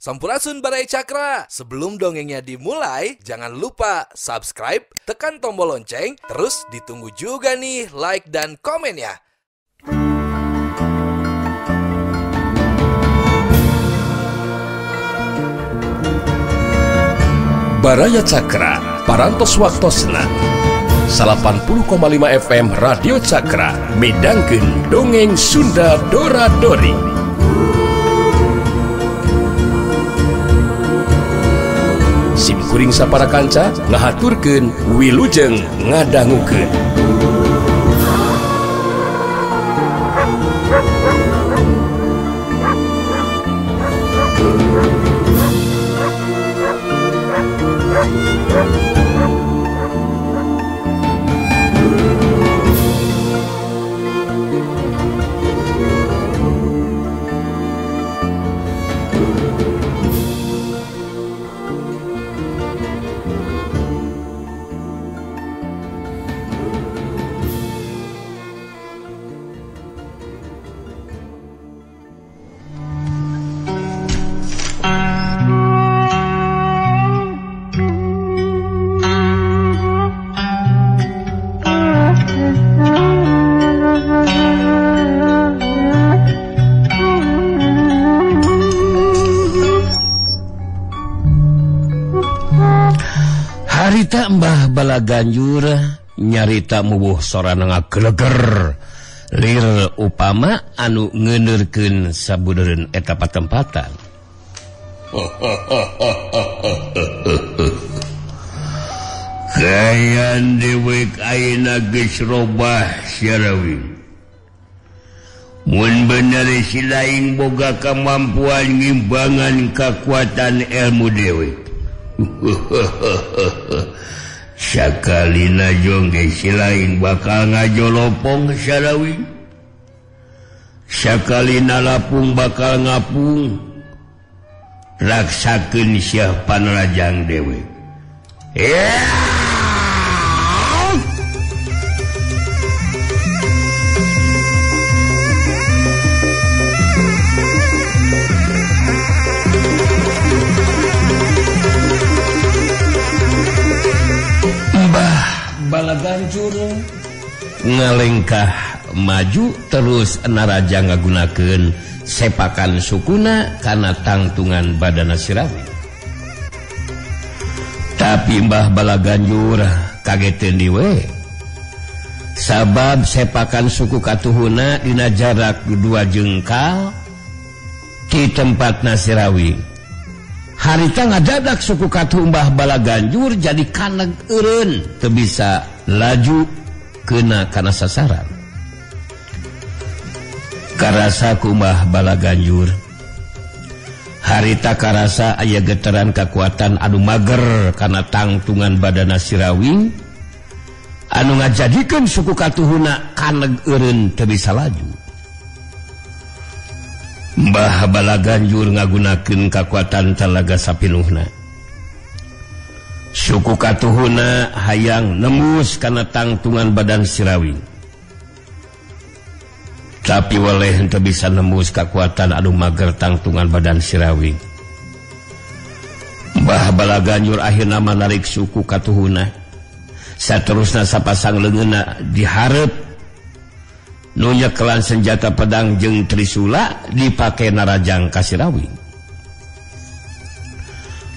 Sampurasun Baraya Cakra. Sebelum dongengnya dimulai, jangan lupa subscribe, tekan tombol lonceng, terus ditunggu juga nih like dan komen ya. Baraya Cakra, Parantos Waktosna 80,5 FM Radio Cakra, midangkeun dongeng Sunda Dora Dori. Sim kuring sapara kanca ngahaturkeun wilujeng ngadangukeun. Harita Mbah Balaganjur nyarita mubuh sorana ngageleger lir upama anu ngeuneurkeun sabudeureun eta patempatan. Kayan dewek ayeuna geus robah Syarawi. Mun bener si laing boga kamampuan ngimbangan kakuatan ilmu dewek. Sakalina jongge si lain bakal ngajolopong Syarawi. Sakalina lapung bakal ngapung. Raksakeun sia panrajang dewe. Balaganjur ngalengkah maju terus naraja ngagunakeun sepakan sukuna kana tangtungan badana Sirawi. Tapi Mbah Balaganjur kageteun deui we. Sabab sepakan suku katuhuna dina jarak 2 jengkal di tempatna Sirawi. Harita ngadadak suku katuh Mbah Balaganjur jadi kaneg eureun teu bisa laju kena kana sasaran. Karasa ku Mbah Balaganjur harita karasa aya getaran kakuatan anu mager kana tangtungan badana Sirawi anu ngajadikeun suku katuhuna kaneg eureun teu bisa laju. Mbah Balaganjur ngagunakeun kakuatan talaga sapinuhna. Suku katuhuna hayang nembus kana tangtungan badan Sirawi. Tapi waleh henteu bisa nembus kakuatan anu mager tangtungan badan Sirawi. Mbah Balaganjur akhirna manarik suku katuhuna. Saterusna sapasang leungeunna dihareup nu nyekelan senjata pedang jeung trisula dipake narajang ka Sirawi.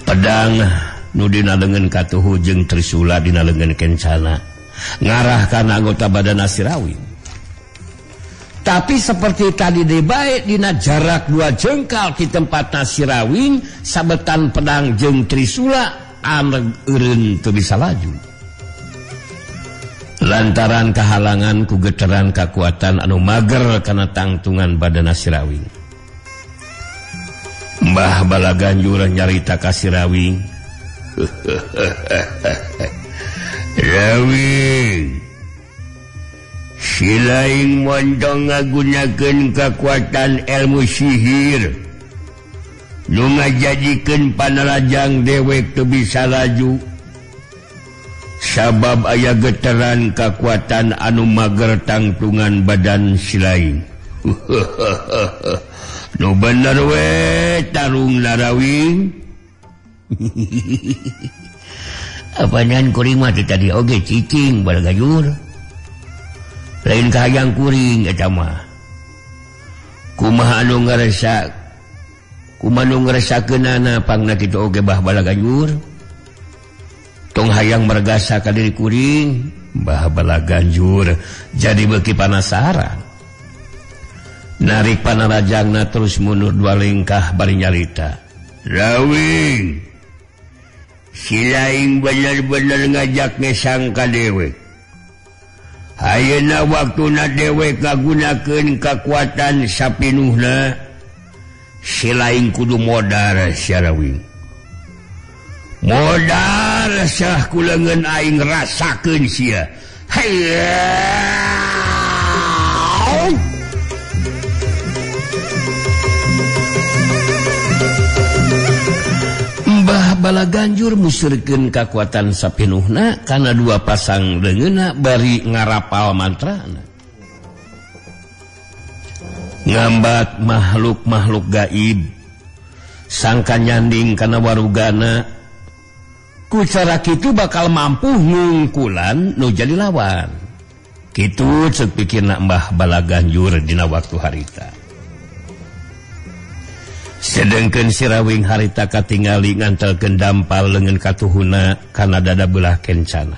Pedang nu dina leungeun katuhu jeung trisula dina leungeun kencana ngarah kana anggota badan Sirawi. Tapi seperti tadi debae dina jarak 2 jengkal di tempat Sirawi sabetan pedang jeung trisula aneg eureun teu bisa laju. Lantaran kehalangan ku geteran kakuatan anu mager kana tangtungan badana Sirawi. Mbah Balaganjur nyarita ka Sirawi. Rawi, si lain montong ngagunakeun kakuatan ilmu sihir nu ngajadikeun panarajang dewek teu bisa laju. Sabab aya getaran kakuatan anu mager tangtungan badan si lain. Nu bener we tarung Larawing. Apanan kuring mah tadi oge cicing Balagajur. Lain kahayang kuring eta mah. Kumaha anu ngaresa kumaha nu ngarasakeunana pangna kitu oge Bah Balaganjur. Tong hayang mergasa ka diri kuring, Bah Balaganjur jadi beuki panasaran. Narik panarajangna terus mundur dua lingkah bari nyarita. Rawing, si laing bener-bener ngajak ngesang ka dewek. Ayeuna waktuna dewek ngagunakeun kakuatan sapinuhna, si laing kudu modar sia Rawing. Modar sah ku leungeun aing rasakeun sia. Hayya. Mbah Balaganjur musurkeun kakuatan sapinuhna kana dua pasang leungeunna bari ngarapal mantrana. Ngambat makhluk-makhluk gaib sangka nyanding kana warugana, ku cara kitu bakal mampu ngungkulan nu jadi lawan. Kitu ceuk pikirna Mbah Balaganjur dina waktu harita. Sedengkeun si Rawing harita katingali ngantelkeun dampal leungeun katuhuna kana dada belah kencana.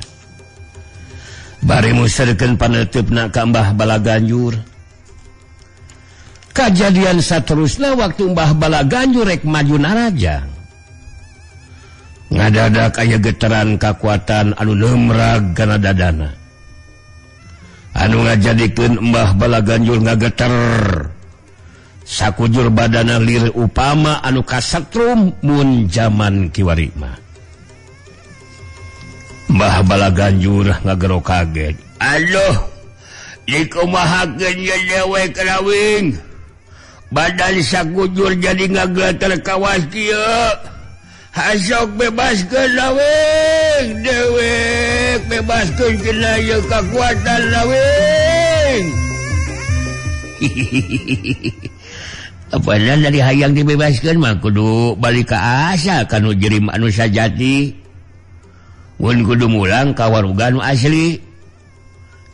Bari muserkeun paneuteup-na ka Mbah Balaganjur. Kajadian saterusna waktu Mbah Balaganjur rek maju narajang. Ngadadak aya getaran kakuatan anu neumrag kana dadana. Anu ngajadikeun Mbah Balaganjur ngageter. Sakujur badana lir upama anu kasetrum mun jaman kiwari mah. Mbah Balaganjur ngagero kaget. Aduh, dikumahakeun ye dewek Rawing. Badan sakujur jadi ngageleter kawas kieu. Hasok bebaskeun Rawing, dewek bebaskeun cenah ieu kakuatan Rawing. Apanan dari hayang dibebaskeun mah kudu balik ka asal kanu jirim anu sajati. Mun kudu mulang ka waruga nu asli.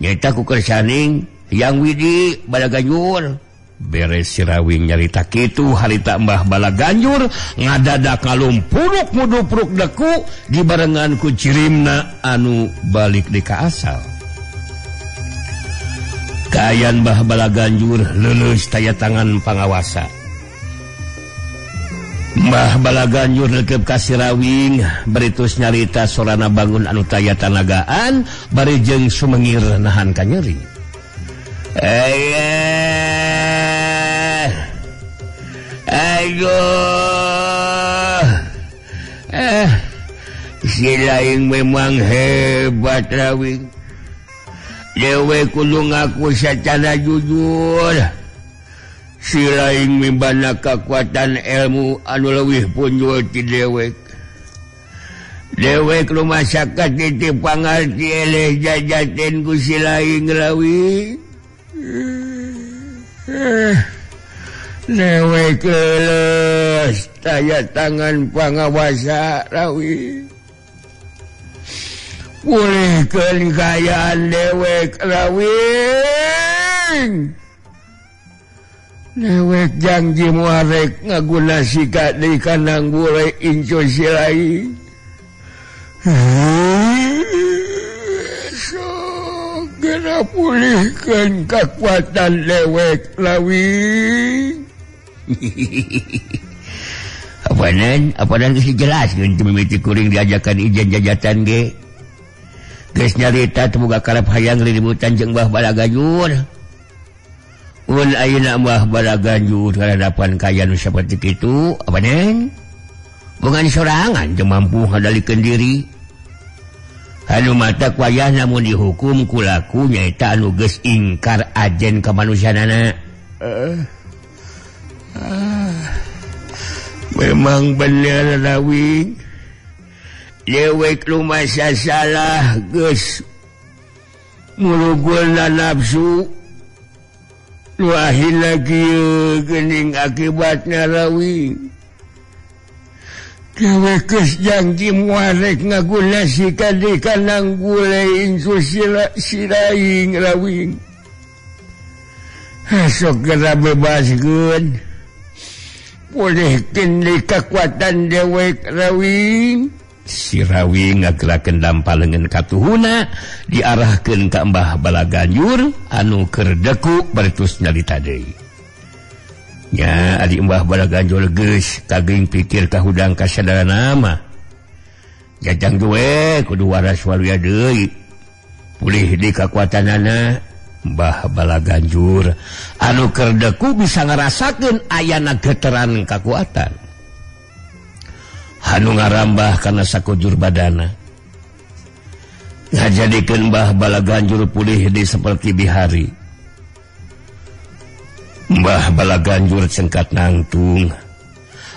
Nyaeta ku kersaning Hyang Widi Balaganjur. Beres si Rawing nyarita kitu harita Mbah Balaganjur ngadadak ngalumpuruk mudupruk deku dibarengan ku jirimna anu balik di ka asal. Kaayaan Mbah Balaganjur leuleus taya tangan pangawasa. Mbah Balaganjur neukeup ka si Rawing baritus nyarita sorana bangun anu taya tanagaan bari jeung sumengir nahan kanyeri. Aduh, si laing memang hebat Rawing. Dewe kudu ngaku secara jujur. Si laing mibana kekuatan ilmu anu leuwih punjul ti dewek. Dewek rumah sakit titip pangarti eleh jajaten ku si laing Rawing. Dewek leuleus taya tangan pangawasa Rawing. Pulihkeun kaayaan dewek Rawing. Dewek janji moal rek ngaguna sikat deui kana ngure incu si laing. Sok geura pulihkeun kakuatan dewek Rawing. Apanan apanan geus dijelaskeun teu mimiti kuring diajakan ijen jajatan ge. Geus nyarita teu boga karep hayang riributan jeung Mbah Balaganjur. Mun ayeuna Mbah Balaganjur karadapan kaya nu saperti kitu, apa neng? Bukan sorangan teu mampu ngadalikeun diri. Anu mata wayahna mun dihukum ku laku nyaeta anu geus ingkar ajen kamanusiaanana. Memang bener Rawing. Dewek rumasa salah geus murugulna nafsu. Nu akhirna kieu geuning akibatna Rawing. Dewek geus janji moal rek ngaguna sikat deui ka Nang Bule incu siraing Rawing. Sok gera bebaskeun. Pulihkeun deui kakuatan dewek Rawing. Si Rawing ngagerakeun dampa leungeun katuhuna diarahkeun ka Mbah Balaganjur anu keur deku baritus nyarita deui. Nya ari Mbah Balaganjur geus kageuing pikir kahudang kasadaran mah. Jajang we kudu waras waluya deui. Pulih deui kakuatanana Mbah Balaganjur anu keur deku bisa ngarasakeun ayana geteran kakuatan. Anu ngarambah kana sakujur badana. Ngajadikeun Mbah Balaganjur pulih deui saperti bihari. Mbah Balaganjur cengkat nangtung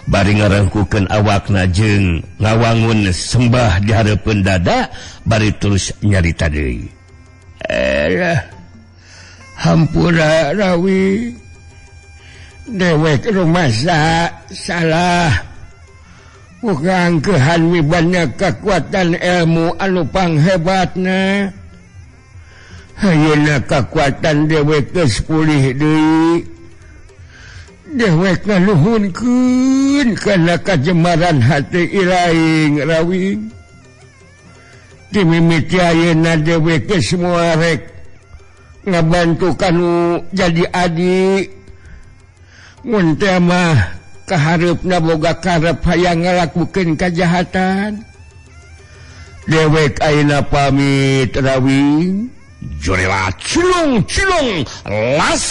bari ngarengkukeun awakna jeung ngawangun sembah di hareupeun dada bari terus nyarita deui. Hampura Rawi, dewek rumasa salah. Bukan kehan wibannya kekuatan ilmu anu panghebatna. Ayeuna kekuatan dewek geus pulih deui. Dewek ngaluhunkeun kana kajemaran hati ilaing Rawing. Dimimiti ayeuna dewek geus moal rek ngabantu kanu jadi adi. Mun teh mah kahareupna boga karep hayang ngalakukeun kajahatan. Dewek ayeuna pamit Rawing. Jorela cilung cilung las.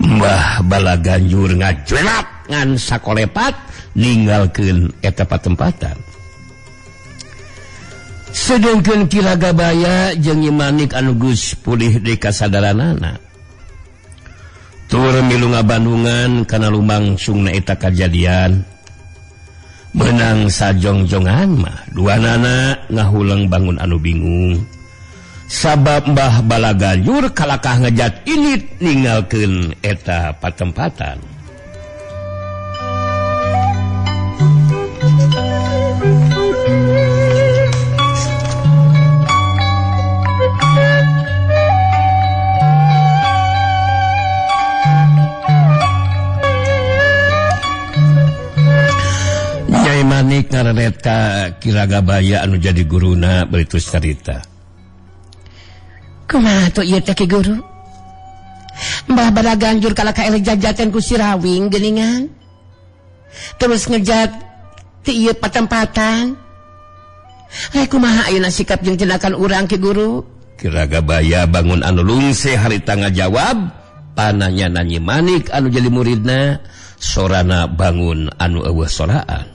Mbah Balaganjur ngajuelat ngan sakolepat ninggalkeun eta patempatan. Sedengkeun Ki Ragabaya jeung Nyi Manik anu geus pulih deui kasadaranana. Tur milu ngabandungan kana lumangsungna eta kajadian. Meunang sajongjongan mah duanana ngahuleng bangun anu bingung. Sabab Mbah Balaganjur kalakah ngejat init ninggalkeun eta patempatan. Nyai Manik ngareret ka Ki Ragabaya anu jadi guruna baritus carita. Kumaha tuh ieu teh Ki Guru? Mbah Balaganjur kalakah eleh jajaten ku si Rawing geuningan. Terus ngejat ti ieu patempatan. Rek kumaha ayeuna sikap jeung tindakan urang Ki Guru? Ki Ragabaya bangun anu lungse harita ngajawab, pananya Nyi Manik anu jadi muridna, sorana bangun anu eueuh soraan.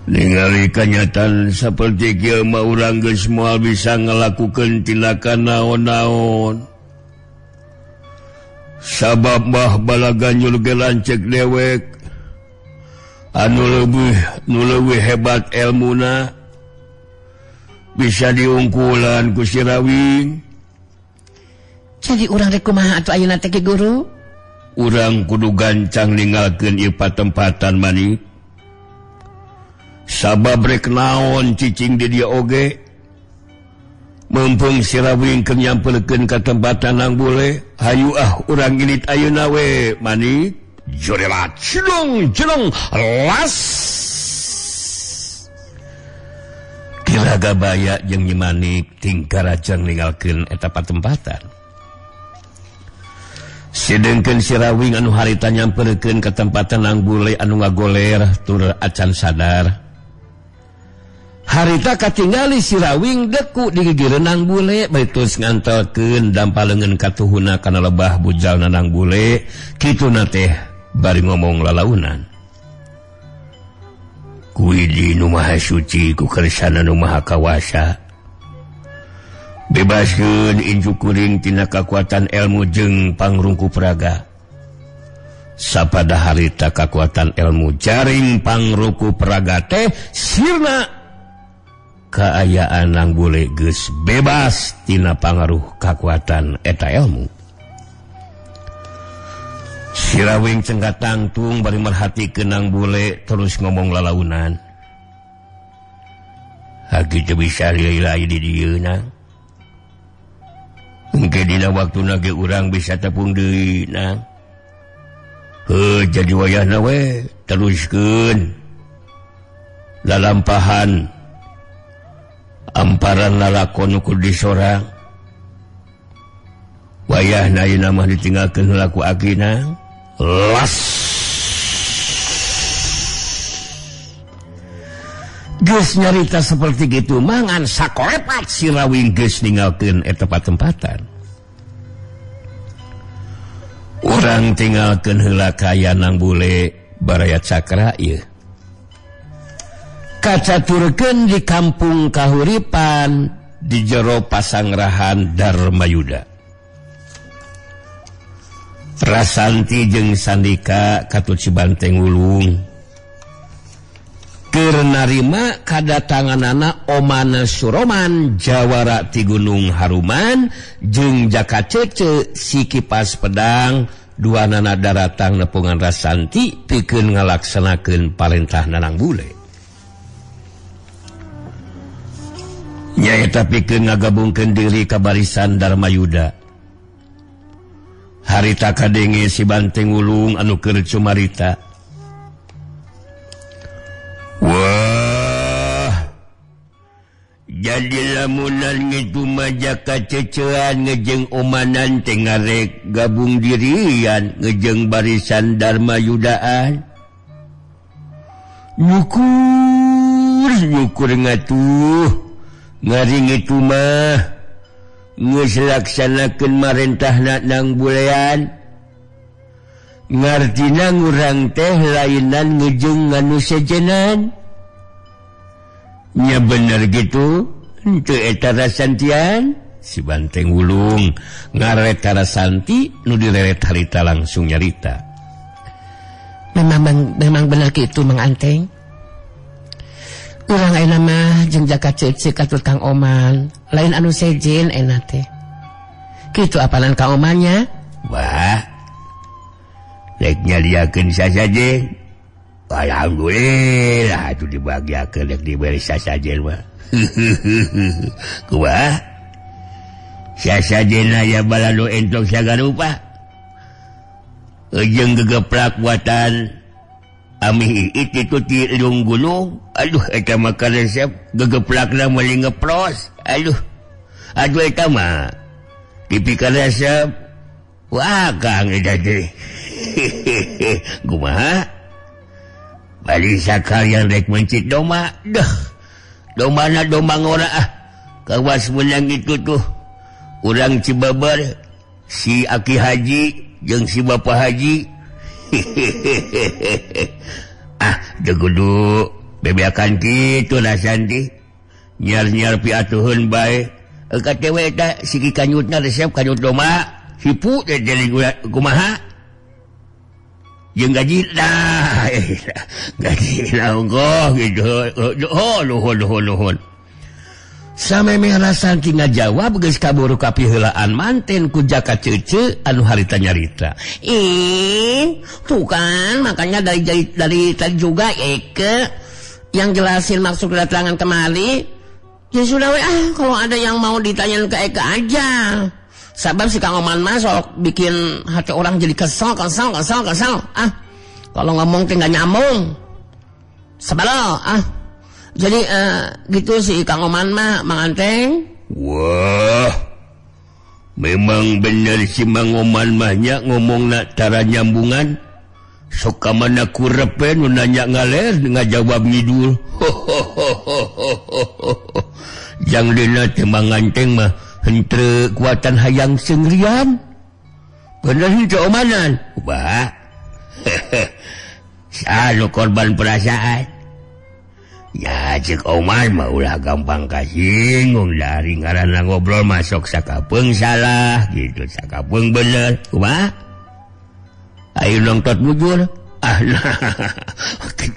Ningali kanyataan seperti kieu mah urang geus moal bisa ngalakukeun tindakan naon-naon. Sabab Mbah Balaganjur ge lanceuk dewek anu leuwih hebat elmuna bisa diungkulan ku si Rawing. Jadi urang rek kumaha atuh ayeuna teh Ki Guru? Urang kudu gancang ninggalkeun ieu patempatan Manik. Sabab rek naon cicing di dia oge. Mumpung si Rawing keur nyamperkeun ka tempatan Nang Bule, hayu ah urang init ayeuna we Manik. Jorela cilung cilung las. Ki Ragabaya jeung Nyi Manik tingkarajang ninggalkeun eta patempatan. Sedengkeun si Rawing anu harita nyamperkeun ka tempatan Nang Bule anu ngagoler tur acan sadar. Harita katingali si Rawing deku di gigireun Nang Bule bari terus ngantelkeun dampa leungeun katuhuna kana lebah bujalna Nang Bule kituna teh bari ngomong lalaunan. Kuidi nu maha suci ku kersana nu maha kawasa. Bebaskeun incu kuring tina kakuatan ilmu jeung pangrungku praga. Sapada harita kakuatan ilmu jaring pangruku praga teh sirna Kaayaan Nang Bule geus bebas tina pangaruh kakuatan eta ilmu. Sirawing cengkat tangtung bari merhatikeun Nang Bule terus ngomong lalaunan. Hagi teu bisa lila di dieu nang. Engke dina waktuna ge urang bisa tepung deui nang. Heuh jadi wayahna we teruskeun. Lalampahan amparan lalakon ukur disorang. Wayahna ayeuna mah ditinggalkeun heula ku akina. Las. Geus nyarita seperti gitu mangan sakolepat si Rawing geus ninggalkeun eta patempatan. Urang tinggalkeun heula ka Nang Bule baraya Cakra ieu. Kacaturkeun di kampung Kahuripan di jero pasangrahan Darmayuda. Rasanti jeung Sandika katut si Banteng Wulung. Keur narima kadatanganana Omana Suroman jawara ti Gunung Haruman jeung Jaka Cece si kipas pedang duanana daratang nepungan Rasanti pikeun ngalaksanakeun parentah Nang Bule. Nyaeta pikeun ngagabungkeun diri ka barisan Darmayuda. Harita kadenge si Banteng Wulung anu keur cumarita. Wah, jadi lamunan ngitu mah Jaka Cecean ngejeng Omanan teh ngarek gabung dirian ngejeng barisan Darmayudaan. Nyukur nyukur ngatuh ngaring itu mah geus laksanakeun marentahna Nang Bulean. Ngartina ngurang teh lainan ngejeng nganu sejenan. Nya bener gitu henteu eta Rasantian. Si Banteng Wulung ngaret ka Rasanti nu direret harita langsung nyarita. Memang bener kitu Mang Anteng. Urang ayeuna mah jeung Jaka Cece katur Kang Oman, lain anu sejen ayeuna teh. Kitu apalan Kang Omannya? Wah. Rek nyadiakeun sasajen. Alhamdulillah atuh dibagiakeun rek diberi sasajen mah. Kumaha? Sasajen aya balado entok sagarupa. Jeung gegeplak buatan amih itu ti lung gunung. Aduh eta mah karesep gegeplakna meuli ngepros. Aduh. Aduh eta mah tipikal resep. Wah Kang eta teh. Kumaha? Bari sakalian rek mencit domba. Duh. Dombana domba ngora ah. Kawas menang itu tuh. Urang Cibabar si Aki Haji jeung si Bapak Haji. Ah, teu kudu bebeakan kitu Rasanti. Nyar-nyar piatuheun bae. Ka we eta siki kanyutna resep kanyut domba. Hipu teh jadi kumaha? Jeung gaji dah. Gaji lah ongkoh gitu. Oh, nuhun nuhun nuhun. Samemeh Rasanti ngajawab geus kaburu kapiheulaan manten ku Jaka Cece anu harita nyarita. Ih, tuh kan makanya dari tadi juga Eke yang jelasin maksud kedatangan kemari. Ya sudah we ah, kalau ada yang mau ditanyain ke Eke aja. Sabab si Kang Oman mah sok bikin hati orang jadi kesel, kesel, kesel, kesel. Ah, kalau ngomong teh nggak nyambung. Sebalo ah. Jadi gitu si Kang Oman mah, Mang Anteng. Wah, memang bener si Mang Oman mahnya ngomong nak tara nyambungan. Sok ka mana kurepe nu nanya ngaler ngajawab ngidul. Jang dina teh Mang Anteng mah henteu kuatan hayang sengrian. Bener henteu Omanan. Wah. Salu korban perasaan. Ya cek Oman mah ulah gampang kasinggung dari ngaranna ngobrol masuk sakapeung salah gitu sakapeung bener. Kumaha? Ayo nongtot bujur. Ah nah.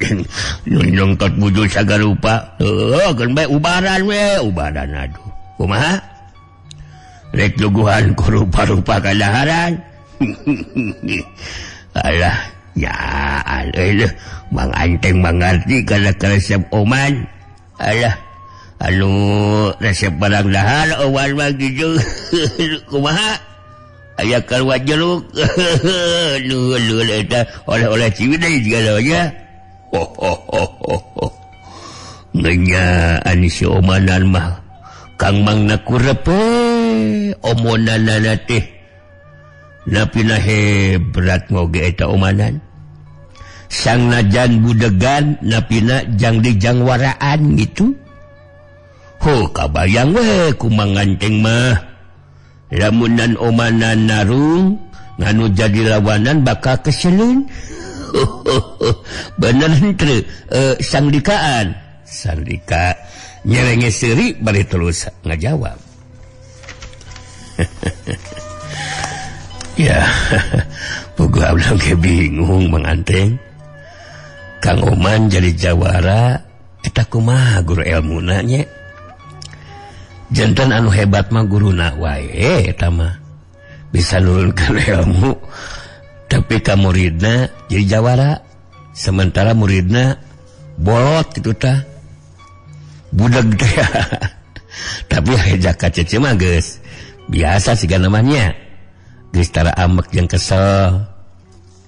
Bonteng nyongtot bujur sagarupa. Heuh, keun bae ubaran we, ubaran aduh. Kumaha? Rek nyuguhan ku rupa-rupa kadaharan. Alah, ya aleuh Mang Anteng mangarti kana resep Oman. Alah, anu resep barang dahar Oman mah kitu. Kumaha? Aya kaluar jeruk. Nuhun eta oleh-oleh Ciwidey juga nya. Ho ho ho ho. Ngenyaan si Omanan mah Kang Mangna kurepe omonanana teh. Napina hebat ngoge eta omanan. Sang najan budegan napina jang dijang waraan gitu. Ho kabayang we ku Mang Anteng mah. Lamunan omanan narung nganu jadi lawanan bakal keselun. Bener henteu sangdikaan. Sandika nyerenge seuri bari terus ngajawab. Ya, puguh abdi ge bingung Mang Anteng. Kang Oman jadi jawara eta kumaha guru elmuna nya? Jantan anu hebat mah guruna wae eta mah bisa nurunkan ilmu tapi ka muridna jadi jawara sementara muridna bolot kitu tah budak teh. Tapi jaka cece mah geus biasa siga namanya geus tara ambek jeung kesel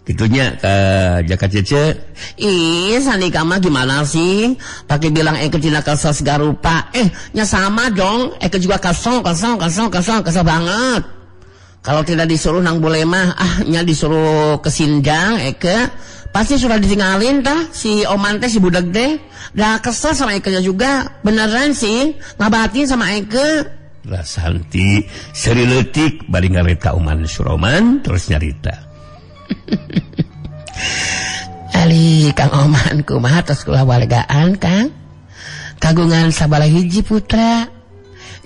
kitunya ka jaka cece. Ih, Sandika mah gimana sih? Pakai bilang Eke tina kesel segarupa. Nya sama dong. Eke juga kesel, kesel, kesel, kesel, kesel banget. Kalau tidak disuruh nang boleh mah, nya disuruh ke Sindang Eke. Pasti sudah ditinggalin tah si Oman teh si budak teh. Dah kesel sama Eke juga. Beneran sih, ngabatin sama Eke. Rasanti seri leutik bari ngarit ka Oman Suroman terus nyarita. Ali Kang Oman kumaha tos kulawargaan Kang kagungan sabaraha hiji putra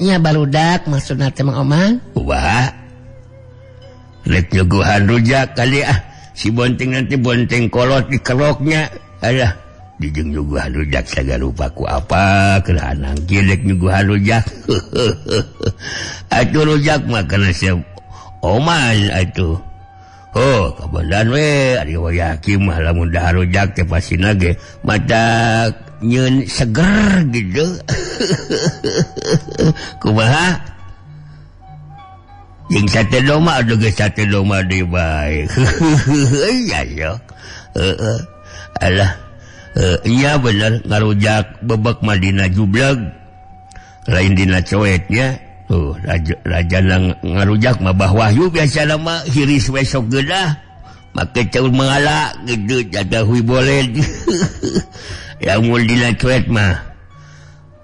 nya barudak maksudna teh Mang Oman. Wah, rek nyuguhan rujak kali ah si bonteng nanti bonteng kolot dikeroknya. Alah dijeng nyuguhan rujak sagarupa ku apa keur nangki rek nyuguhan rujak. Atuh rujak mah kana si Oman atuh. Oh, kabeneran we ari wayah mah lamun dahar rujak teh pasina ge mata nyeun seger gitu. Kumaha? Jeung sate domba aduh geus sate domba deui bae. Iya ya. Heeh. Alah, iya bener ngarujak bebek mah dina jubleg. Lain dina coetnya. Tuh, raja ngarujak mah Bah Wahyu biasa mah hiris we sok geunah make caur mangala gitu jaga hui boleh. Yang mun dina cuet mah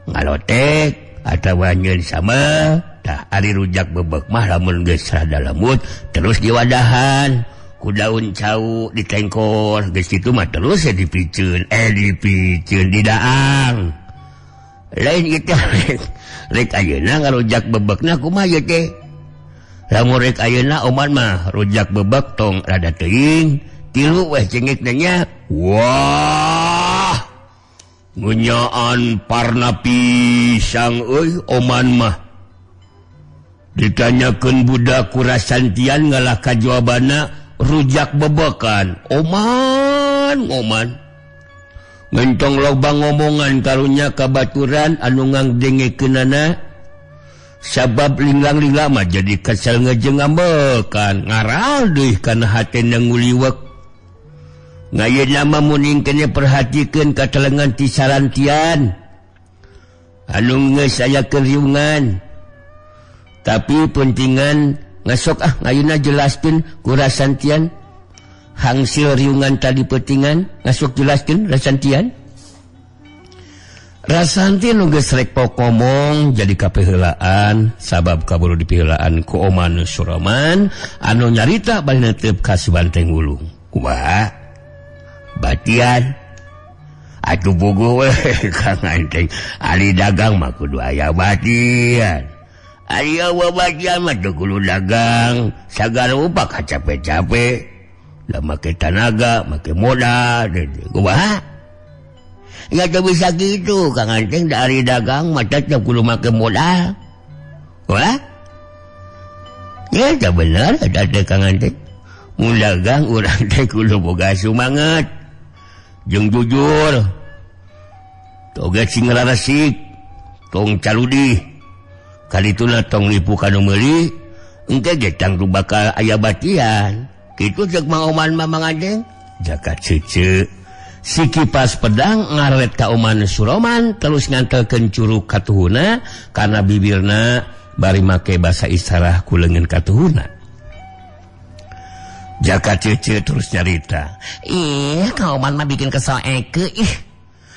ngalotek atawa nyeun sama tah ari rujak bebek mah lamun geus rada lembut terus diwadahan ku daun cau ditengkor geus kitu mah terus dipiceun dipiceun didaang. Lain gitu rek ayeuna ngarujak bebekna kumaha ieu teh? Lamun rek ayeuna Oman mah rujak bebek tong rada teuing, tilu weh cengekna nya. Wah, ngenyaan parna pisang euy Oman mah. Ditanyakeun budak ku Rasantian ngalah ka jawabanna rujak bebekan. Oman, Oman. Ngentong loba ngomongan karunya kabaturan anu ngangdengekeunana sabab linglang-linglang mah jadi kesel ngejeng ngambekan ngaral deui kana hatena nguliwek. Ngayeuna mah muning kene perhatikeun katelengan ti sarantian anu geus aya keriungan tapi pentingan ngasok ah ngayeuna jelaskeun ku Rasantian. Hangsil riungan tadi petingan ngasuk jelaskeun Rasantian. Rasanti nu geus rek pokomong jadi kapiheulaan sabab kaburu dipiheulaan ku Oman Suroman anu nyarita bari netep ka si Banteng Wulung. Kumaha? Batian atuh puguh we Kang Anteng ari dagang mah kudu aya batian. Ari eueuh batian mah teu kudu dagang sagarupa kacape-cape. Lah make tanaga, make modal, kumaha? Ya teu bisa gitu Kang Anteng dari dagang mah tetep kudu make modal. Wah. Ya teu bener eta teh Kang Anteng. Mun dagang urang teh kudu boga sumanget. Jeung jujur. Toge sing ngararesik, tong caludih. Kalituna tong nipu ka nu meuli, engke ge tangtu bakal aya batian. Kitu ceuk Mang Oman mah Mang Anteng. Jaka cece si kipas pedang ngaret ka Oman Suroman terus ngantelkeun curug katuhuna karena bibirna bari make basa isarah ku leungeun katuhuna. Jaka cece terus nyarita, ih Kang Oman mah bikin kesel Eke. Ih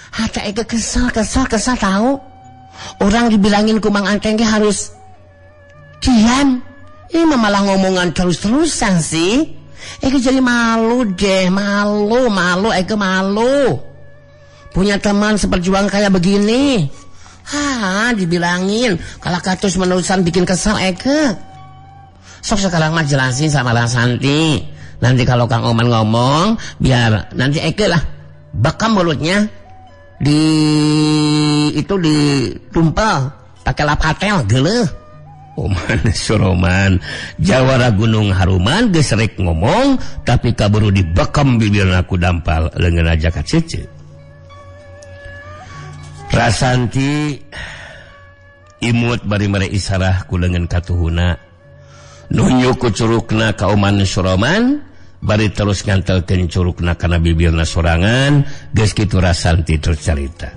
hata Eke kesel kesel kesel tahu. Orang dibilangin ku Mang Anteng ge harus diam. Ih malah ngomongan terus-terusan sih. Eke jadi malu deh, malu, malu, Eke malu. Punya teman seperjuang kayak begini. Hah, dibilangin kalau katus menerusan bikin kesal Eke. Sok sekarang mah jelasin sama Rasanti. Nanti kalau Kang Oman ngomong, biar nanti Eke lah bekam mulutnya di itu ditumpel pakai lapatel geleh. Oman Suroman jawara Gunung Haruman geus rek ngomong tapi kaburu dibekam bibirna ku dampal leungeun Jaka Cece. Rasanti imut bari mere isarah ku leungeun katuhuna nunjuk ku curugna ka Oman Suroman bari terus ngantelkeun curugna kana bibirna sorangan. Geus kitu Rasanti terus carita.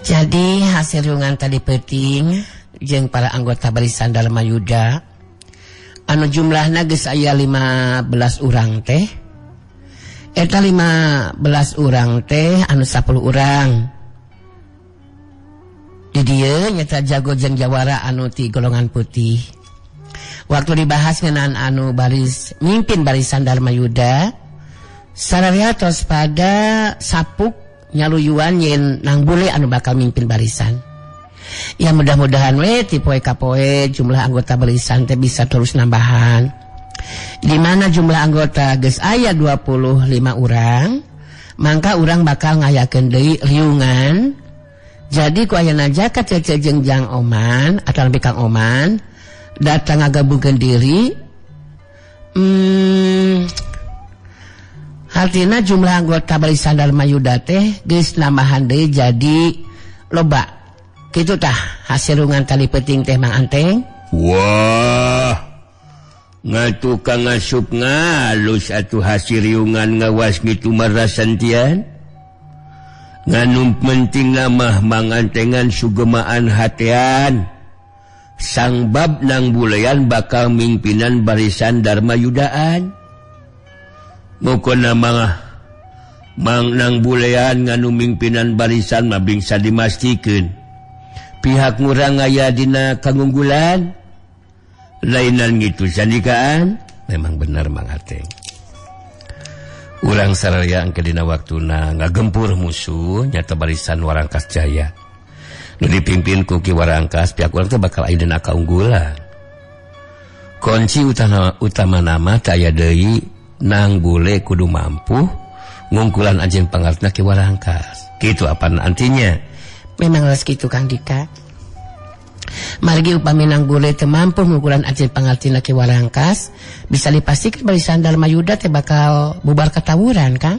Jadi hasil riungan tadi peuting jeung para anggota barisan Dharma Yuda anu jumlahna geus aya 15 urang teh. Eta 15 urang teh anu 10 urang di dieu nyata jago jeung jawara anu ti golongan putih. Waktu dibahas ngeunaan anu baris mimpin barisan Dharma Yuda sararea tos pada sapuk nyaluyuan yen nang bule anu bakal mimpin barisan. Ya mudah-mudahan we ti poe ka poe jumlah anggota barisan teh bisa terus nambahan. Di mana jumlah anggota geus aya 25 urang, mangka urang bakal ngayakeun deui riungan. Jadi ku ayana Jaka Cece jeung Jang Oman atau lebih Kang Oman datang ngagabungkeun diri. Artina jumlah anggota barisan Dharma Yuda teh geus nambahan deui jadi loba. Kitu tah hasil riungan tali peuting teh Mang Anteng. Wah, ngatukang ngasup ngalus atuh hasil riungan ngawas kitu marasantian. Nganum penting mah Mang Antengan sugemaan hatean. Sangbab nang bulean bakal mimpinan barisan Dharma Yudaan. Mukona mah Mang nang bulean nganu mimpinan barisan mah bingsa dimastikeun. Pihak ngurang aya dina kangunggulan. Lainan gitu sandikaan. Memang bener Mang Ateng. Urang saraya engke dina waktuna ngagempur musuh nyata barisan Warangkas Jaya. Nu dipimpin ku Ki Warangkas pihak urang teh bakal aya dina kaunggulan. Kunci utama nama teh aya deui nang bule kudu mampu ngungkulan anjeun pangartina Ki Warangkas. Kitu apaan antinya? Memang harus kitu Kang Dika. Margi upami nang bule teu mampu ngungkulan anjeun pangartina Ki Warangkas, bisa dipastikan barisan Dharma Yuda teh bakal bubar ketawuran Kang.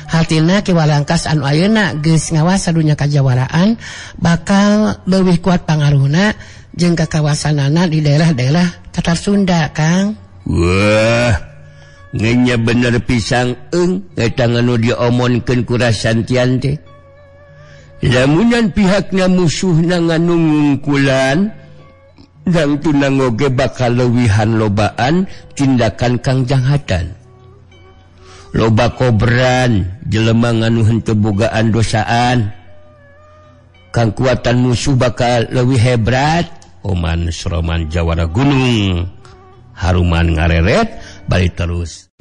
Hartina Ki Warangkas anu ayeuna geus ngawasa dunya kajawaraan bakal leuwih kuat pangaruhna jeung kakawasanana di daerah-daerah Tatar Sunda Kang. Wah, ngenya bener pisang eung eta nganu diomonkeun ku Rasantian teh. Lamunan pihakna musuhna nganu ngungkulan dan tunang oge bakal leuwihan lobaan tindakan kang janghatan. Loba kobran jelema nganu henteu bogaan dosaan. Kangkuatan musuh bakal leuwih hebrat. Oman Suroman jawara gunung Haruman ngareret bari terus.